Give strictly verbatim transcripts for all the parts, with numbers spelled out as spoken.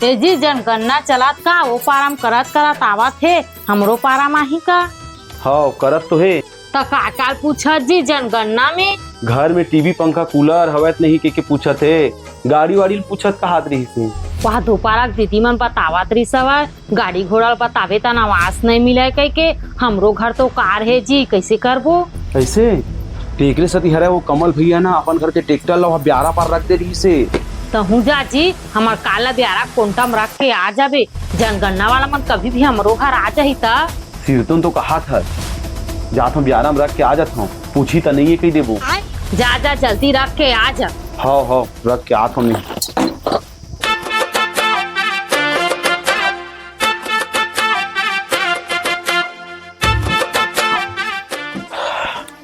ए जी, जनगणना चलत का, वो पारा म करत करत आवत हे, हमरो पारा म आही का? हव, करत तो हे। त का का ल पूछत जी जनगणना में? घर में टीवी, पंखा, कूलर हवय त नहीं के, के पूछत हे। गाड़ी वाड़ी ल पूछत कहत रहिस हे। वह दो पारा के दीदी मन बतावत रहिस हवय, गाड़ी घोड़ा ल बताबे त नवास नहीं मिलय कहिके, हमरो घर तो कार हे जी, कैसे करबो? ऐसे? तेकरे सेती हरय वो कमल भैया ना अपन घर के ट्रैक्टर ल वह ब्यारा पार रख दे रहिस हे। तहूँ जा जी, हमर कार ल ब्यारा कोंटा म रख के आ जाबे। जनगणना वाला मन कभी भी हमरो घर आ जाही त। सिरतोन तो कहात हस, जात हूँ ब्यारा म रख के आ जात हूँ, पूछी त नहीं हे कही देबो। जा जा, जल्दी रख के आ जा। हव हव, रख के आत हूँ मैं।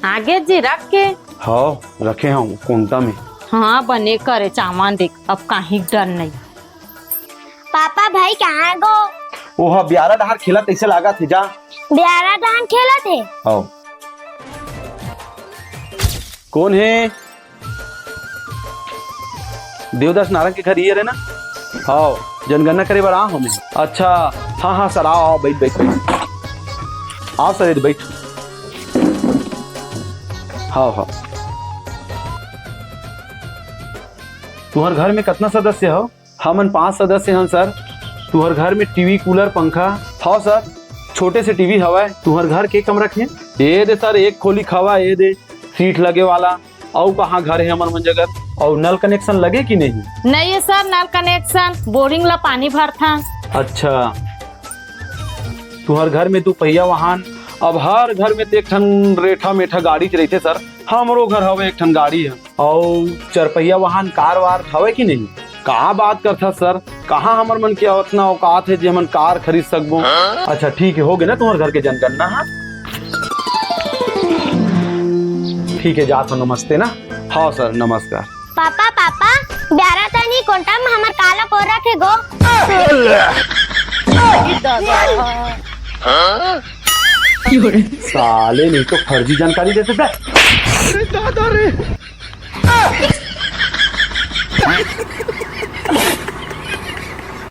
आगे जी रख के। हव, रखे हूँ कोंटा में। हाँ, बने करे चावन देख, अब काहीं डर नहीं। पापा, भाई कहाँ गो? ओह, ब्यारा डहार खेलत तैसे लागत हे, जा। ब्यारा डहार खेलत हे? हव। कौन हे? देवदास नारंग के घर ये रे ना? हव, जनगणना करे बर आ हूँ मैं। अच्छा, हाँ हाँ सर, आओ आओ, बैठ बैठ बैठ। आओ सर, ये बैठ। हव हव। तुहर घर में कतना सदस्य हव? हमन पांच सदस्य हन सर। तुहर घर में टीवी, कूलर, पंखा? हव सर, छोटे से टीवी हवय। तुहर घर के कमरा के? ए दे सर, एक खोली खवा, ए दे सीट लगे वाला। अउ कहाँ घर हे हमर मन जगह? अउ नल कनेक्शन लगे कि नहीं? नहीं हे सर, नल कनेक्शन, बोरिंग ला पानी भरथन। अच्छा, तुहर घर में दू पहिया वाहन? अब हर घर में तो एक ठन रेठा मेठा गाड़ी च रहिथे सर। हमरो घर हवे एक ठन गाड़ी हे। अउ चरपहिया वाहन, कार वार हवे कि नहीं? का बात करथस सर, कहाँ हमर मन के अतना औकात हे जे हमन कार खरीद सकबो? अच्छा ठीक हे, हो गे ना तुम्हर घर के जनगणना, हाँ? ठीक हे, जात हो, नमस्ते ना। हाँ सर, नमस्कार। पापा, पापा, ब्यारा तनी कोंटा में हमर काला कोर रखे गो। साले नहीं तो फर्जी जानकारी देते बे। अरे दादा रे।